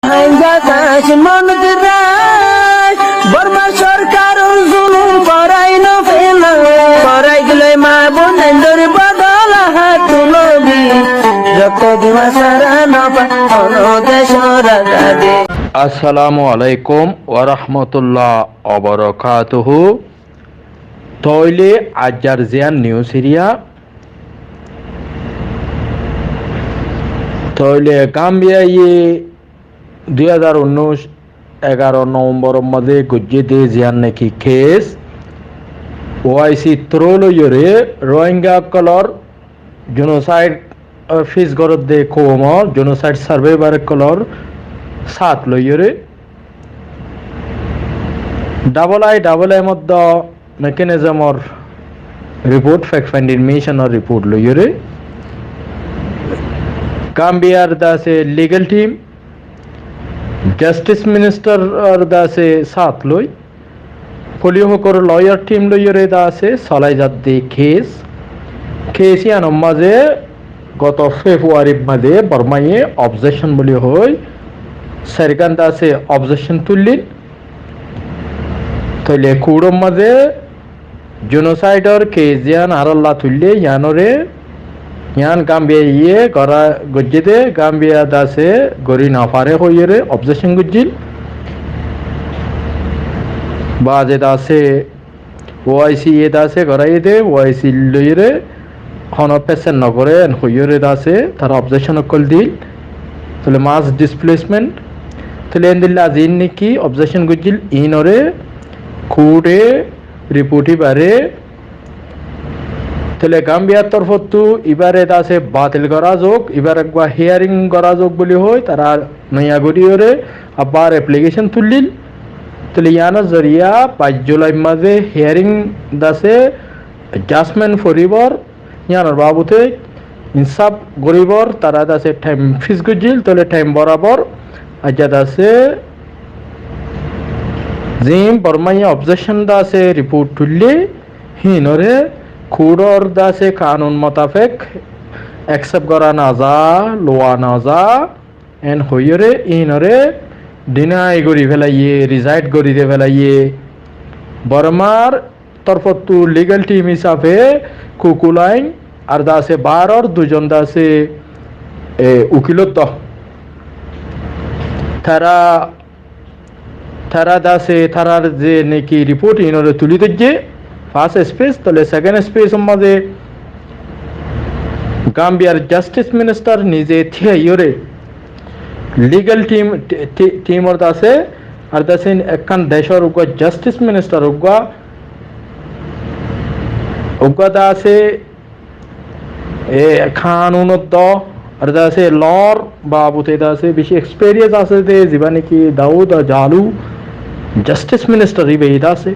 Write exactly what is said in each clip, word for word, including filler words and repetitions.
Añgá tac monot rai, Borma sorkaror zulum borai no fela, borai giloi ma bonaindor bodola hát tulobi, rokto diwa sara no pa, hono decor azadi. Assalamu alaikum wa rahmatullah wa barakatuhu. Tóile aijjar ziyán news eriya, tóile Gambiya ye dui házar unnúic egaro November or mazé goijjé dé ziyán naki case, O I C through loiyóre Rohingya ókkolor genocide, ah, face goródde koumor genocide survivor ókkolor sáth loiyóre double I double M or do mechanism or report, fact finding mission or report loiyóre Gambiyar de asé legal team, Justice Minister or de asé sáth loi, polio hókor lawyer team loiyóre de asé solai zadde case. Case iyanor mazé goto February r mazé Bormaye objection buli hoi, sergán de asé objection tullíl. Tóile court or mazé genocide or case ziyán añárálla tuillé, iyanore, iyan Gambiya ye gora goijjé dé, Gambiya de asé gori no fare hoiyóre objection goijjíl. Baade de asé O I C ye de asé goraiyé dé, O I C loiyóre hono pressure no goré en hoiyóre de asé tara objection ókkol diíl. Tóile mass displacement. Tóile endilla ziín naki objection goijjíl, iínore court e report ibáre, tóile Gambiyar torfóttu ibáre de asé batil gorá zouk, ibár eggúa hearing gorá zouk buli hoi, tara noiya goríyore abar application tullíl. Tóile iyanor zoriya bais July r mazé hearing de asé judgment foribór, iyanor babute insáf goribór tara de asé time fix goijjíl, tóile time borabor aijja de asé ziín Bormaye objection de asé report tuillé, híinore court or de asé kanun motafek accept gora no za, lowa no za, en hoiyóre iínore deny gori felaiyé, reject gori de felaiyé. Bormar torfóttu legal team hísafe Kukulain ar de asé baáror dui zon de asé, e, ukil ottu. Tara, tara de asé, tarar ze naki report iínore tulí doijje, first space, tóile second space or mazé Gambiyar Justice Minister nize tíyaiyóre legal team, te-, te-, team or de asé, ar de asé ekkán decor uggúa Justice Minister uggúa, uggúa de asé, e, kanun or do, ar de asé law r babute de asé beci experience asé dé, zibá naki Daud Jalu Justice Minister ibá de asé,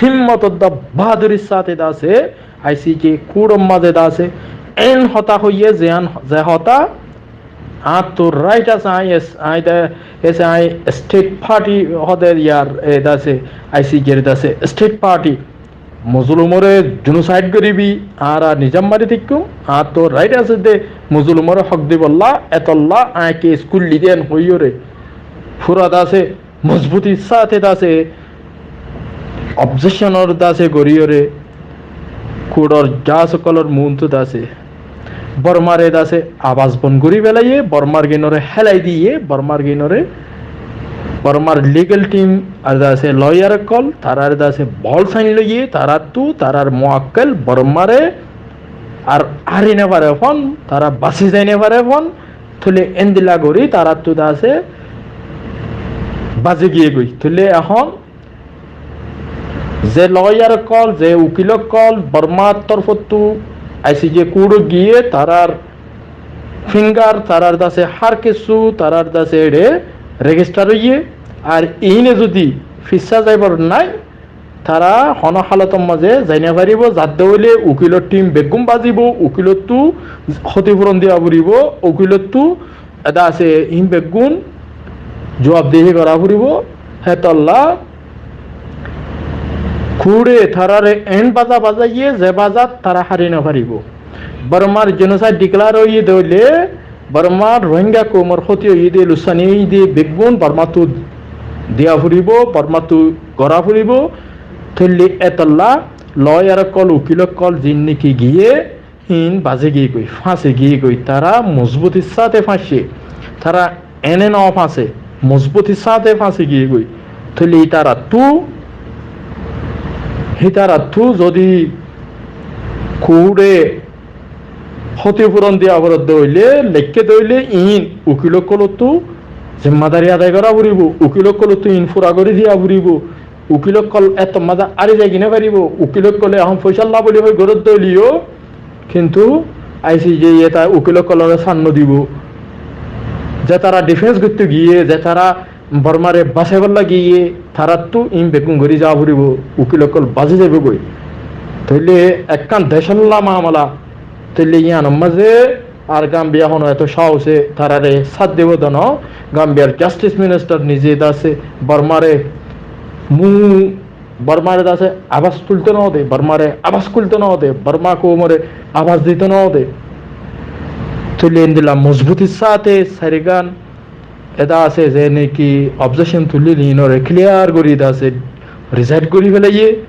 himmot or do bahadurir sáte de asé, I C J court or mazé de asé, en hotá hoiyé, ze an, ze hotá, añáttu right asé, añí es-, añí de, ese añí state party hode iyar, e, de asé, I C J r de asé state party. Mozolumore genocide goribi, añára nizam mari táikkum, añáttu right asé de, mozolumore hók dibolla, etolla, añí case kúlli dé en hoiyóre. Fura de asé, mozbutir sáte de asé, objection or de asé goríyore, court or judge ókkolor muúntu de asé, Bormare de asé abas bon gorí felaiyé, Bormar geinore hélai diyé, Bormar geinore, Bormar legal team ar de asé lawyer ókkol, tarare de asé bol sain loiyé, tarattu, tarar muakkel Bormare ar hári no fare fon, tara basi zai no fare fon, tóile endilla gorí tarattu de asé bazi giyé goi. Tóile ehón ze lawyer ókkol, ze ukil ókkol, Bormar torfóttu I C J court ot giyé, tarar finger, tarar de asé hár kessú, tarar de asé eçe register óiye. Ar iíne zodi fissá zaibar nái, tara honó halotor mazé zai no faribó, zadde óile ukilor team beggún bazibo, ukilottu hótifuron diya foribó, ukilottu de asé iín beggún juabdehi gorá foribó. Hétolla court e tarare en baza bazaiyé, ze bazat tara hári no faribó. Bormar genocide declare óiye de óile Bormar Rohingya koumor hóti óiye dé, luksani óiye dé, beggún Bormattú diya foribó, Bormattú gorá foribó. Tóile etolla loyar ókkol, ukil ókkol ziín niki giyé, híin bazi giyé goi, fáñsi giyé goi. Tará mozbutir sáñte fáñse. Tará ene no fáñse, mozbutir sáñte fáñsi giyé goi. Tóile ítarattú, hítarattú zodi kuúre hótifuron diya foredde óile, leikké dé óile, iín ukil ókkolóttu zimmadari adai gorá foribó, ukil ókkolóttu iín fura gorí diya foribó. Ukil ókkol ettór mazé ári zai gine faribó, ukil ókkole ehón foicálla buli hoi gorédde óile yó, kintu ICJ ye ta ukil ókkolore san no dibó. Ze tará difens goittó giyé, ze tará Bormare basaibálla giyé, taráttu iín beggún gorí za foribó, ukil ókkol bazi zaibói. Tóile ekkán decólla mamala, tóile yíanor mazé ar Gambiya hono eto sáhose tarare sát dibó de no. Gambiyar jastis ministar nize de asé Bormare mu, Bormare de asé abas tuilto no de, Bormare abas tuilto no de, Borma koumore abas dito no de. Tóile endilla mozbutir sáñte sairgán eda asé ze niki objection tulíl iínore kiliyar gorí de asé rizaid gorí felaiyé.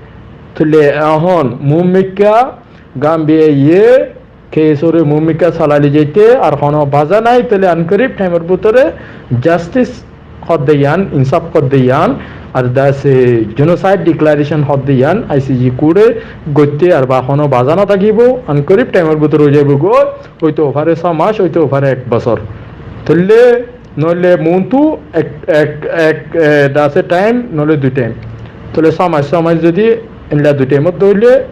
Tóile ehón muúmikká Gambiya ye kesóre muúmikká salali zaité ar hono baza nái, tóile ankorib thaimor bútore jastis hoódde yían, insáf hoódde yían, ar de asé jenosaid diklareshon hoódde yían ICJ kuúre goitté ar ba hono baza no tákibo, ankorib thaimor bútore ói zaibói goi, óito fare só mac, óito fare ek bosór. Tóile noóile muúntu ek, ek, ek, e, de asé thaim, noóile dui thaim. Tóile só mac, só mac zodi endilla dui thaimot dóile,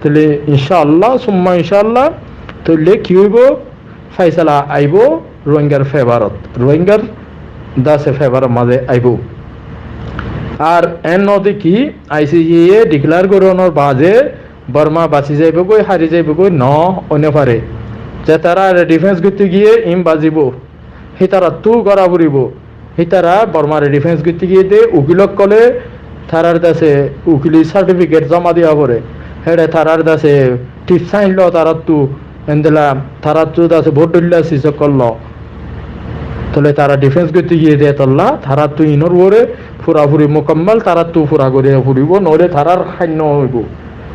tóile incálla, summa incálla, tóile ki óibo? Fáisala aibó Rohingyar fevarot, Rohingyar de asé fevaror mazé aibó. Ar en no de ki, ICJ ye diklar gorónor baade Borma basi zaibói goi, hári zaibói goi, no, ói no fare. Ze tarare difens goittó giyé, iín bazibó. Hítarattú gorá foribó. Hítara Bormare difens goittó giyé dé, ukil ókkole tarar de asé ukili sartifiket zoma diya fore. Héçe tarar de asé tip sain lo taráttu, endilla taráttu de asé boóut dhoilla sis ókkol lo. Tóile tara difens goittó giyé dé etolla, taráttu iínor uore furafuri mukammal, taráttu fura gorí foribó, noóile tarar háin no óibo.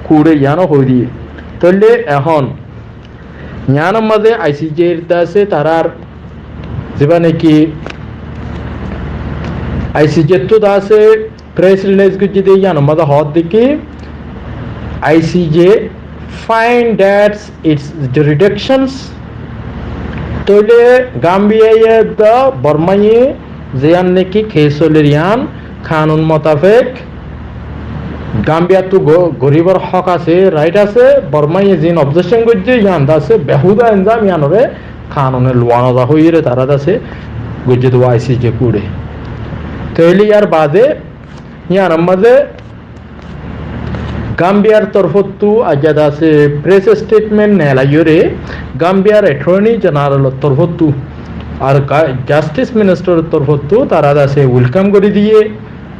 Kuúre yíano hoi diyé. Tóile ehón yíanor mazé ICJ r de asé tarár ziba niki ICJ ttu de asé pres rilis goijjé dé yíanor mazé hoódde ki ICJ find that its jurisdictions. Tóile Gambiya ye de Borma ye ziyán niki kes solér yían kanun motafek Gambiyattú go-, goríbar hók asé, rait asé, Bormaye ziín objection goijjé, yían de asé behúda elzam, yíanore kanune luwa no za hoiyére tará de asé goijjé de ICJ kuúre. Tóile yar baade yíanor mazé Gambiyar torfóttu aijja de asé pres statement nelaiyóre, Gambiyar Attorney General or torfóttu ar ga-, Justice Minister or torfóttu tará de asé welcome gorí diyé.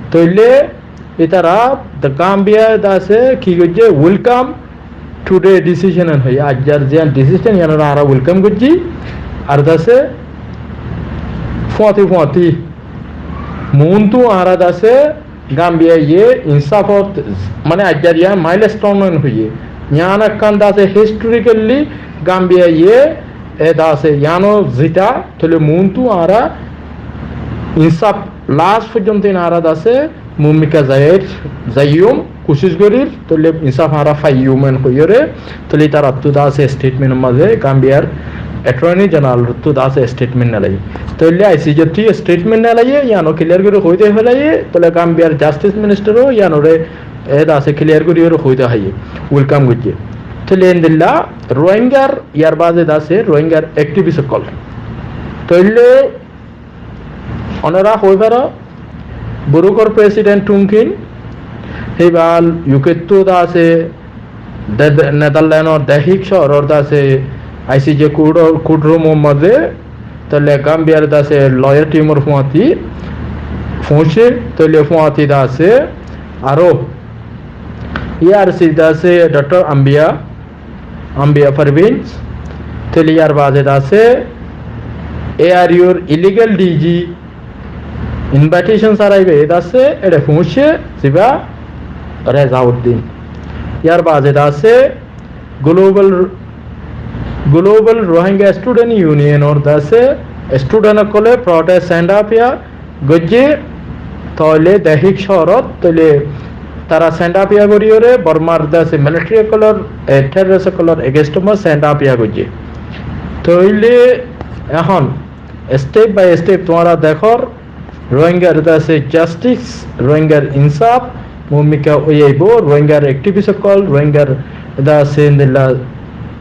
Tóile ítara de Gambia de asé ki goijjé, welcome today decision en hoiyé, aijjar ziyán decision yíanore añára welcome goijjí. Ar de asé fúañti fúañti muúntu añára de asé Gambia ye insáfot, mane aijjar yían milestone en hoiyé. Yían ekkán de asé historically Gambia ye e de asé yíano zita, tóile muúntu añára insáf last foijjonto añára de asé muúmikká zaiyum, kucíc gorír, tóile insáf añára faiyum en hoiyóre, tóile ítarattú de asé statement or mazé Gambiyar Attorney General ottú de asé statement nelaiyé. Tóile ICJ ttu statement nelaiyé, yíano clear gorí hoi de félaiyé, tóile Gambiyar Justice Minister o yíanore e de asé clear gorí hoi de háiye, welcome goijjé. Tóile endilla Rohingyar, yar baade de asé Rohingyar activist ókkol. Tóile onora hoi faro, Boruk or president Tun Khin, híbal UK ttu de asé, de, de, Netherland or The Hague cóhor or de asé ICJ court or, court room or mazé, tóile Gambiyar de asé lawyer team or fúañti foóñse, tóile fúañti de asé, aró, ERC de asé Doctor Ambiya, Ambiya Parveen, tóile yar baade de asé A R U r illegal D G invitation sára ibá de asé, ére foóñiccé, zibá Rezauddin. Yar baade de asé, Global, Global Rohingya Student Union or de asé, student ókkole protest send up ya goijjé, tóile Dehik cóorót, tóile tará send up ya goríyore, Bormar de asé military ókkolor, e, terrorist ókkolor against ot send up ya goijjé. Tóile ehón step by step tuáñra dekór, Rohingyar de asé justice, Rohingyar insáf, muúmika ói aibó, Rohingyar activist ókkol, Rohingyar de asé endilla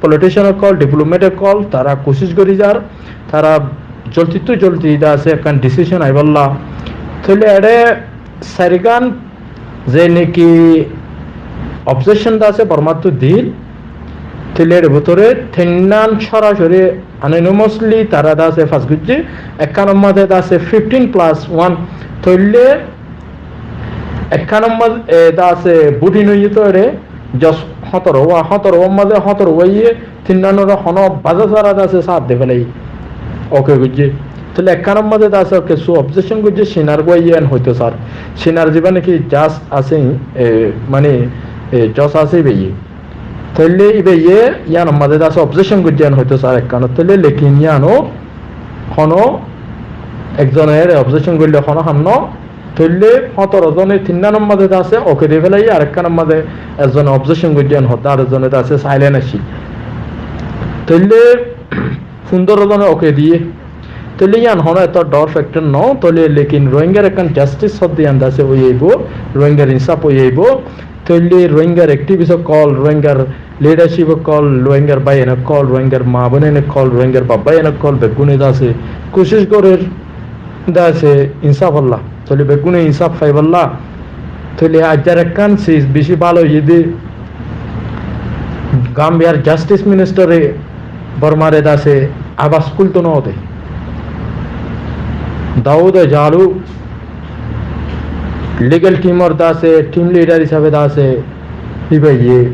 politician ókkol, diplomat ókkol, tará kucíc gorí zar, tará zoldittú zoldi de asé ekkán decision aibólla. Tóile ére sairgán ze niki objection de asé Bormattú diíl, tóile ére bútore teinnán sorasori anonymously tará de asé pass goijjé, ekkánor mazé de asé fifteen plus one, tóile ekkánor mazé, e, de asé voting óiye tóile just hóñtoro wá, hóñtoro wár mazé hóñtoro wáye, teinnánore honó baza sára de asé sáat di félaiye. Okay goijjé. Tóile ekkánor mazé de asé kessú objection goijjé, Sinar gúaye en hoitó sár. Sinar zibá niki judge asé, e, mane, e, judge asé ibáye. Tóile ibáye yíanor mazé de asé objection goijjé en hoitó sár ekkánot. Tóile lekin yíano honó ekzone ére objection goillé honó ham no. Tóile hóñtoro zone teinnánor mazé de asé okay di félaiye, arekkánor mazé ekzone objection goijjé en hoddé, arezzone de asé silent accíl. Tóile fundoro zone okay diyé. Tóile yían honó eto dhoóñr factor no, tóile lekin Rohingyar ekkán justice hoddé yían de asé ói aibó, Rohingyar insáf ói aibó. Tóile Rohingyar activist ókkol, Rohingyar leadership ókkol, Rohingyar báiyain ókkol, Rohingyar maa bóinain ókkol, Rohingyar baf báiyain ókkol, beggúne de asé kucíc gorér de asé insáfolla. Tóile beggúne insáf faibólla. Tóile aijjar ekkán sis bicí bála óiye de Gambiyar justice minister e Bormare de asé abas kúlto no de. Daud Jalu legal team or de asé team leader hísabe de asé ibáye,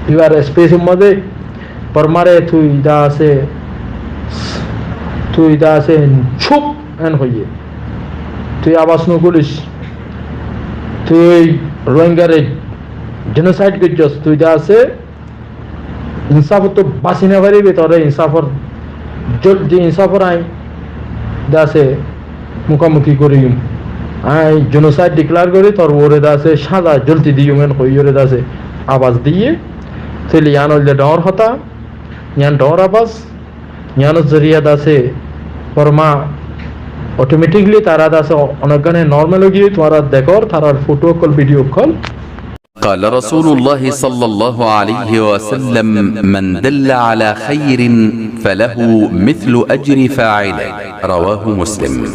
ibár speech or mazé Bormare tui de asé, tui de asé chup en hoiyé. Tui abas no kúlis. Tui Rohingyare genocide goijjós, tui de asé insáfottú basi no faribi, tore insáfor, zoldi insáfor añí de asé mukamuki goijjum. Añí genocide declare gorí tor uore de asé sáza zoldi diyum en hoiyóre de asé abas diyé. Tóile yían óilde dhoóñr hotá, yían dhoóñr abas, yíanor zoriya de asé Borma automatically tará de asé onekkán normal ói giyé, tuáñra dekór, tarár foto ókkol, video ókkol. قال رسول الله صلى الله عليه وسلم: من دل على خير فله مثل أجر فاعله. رواه مسلم.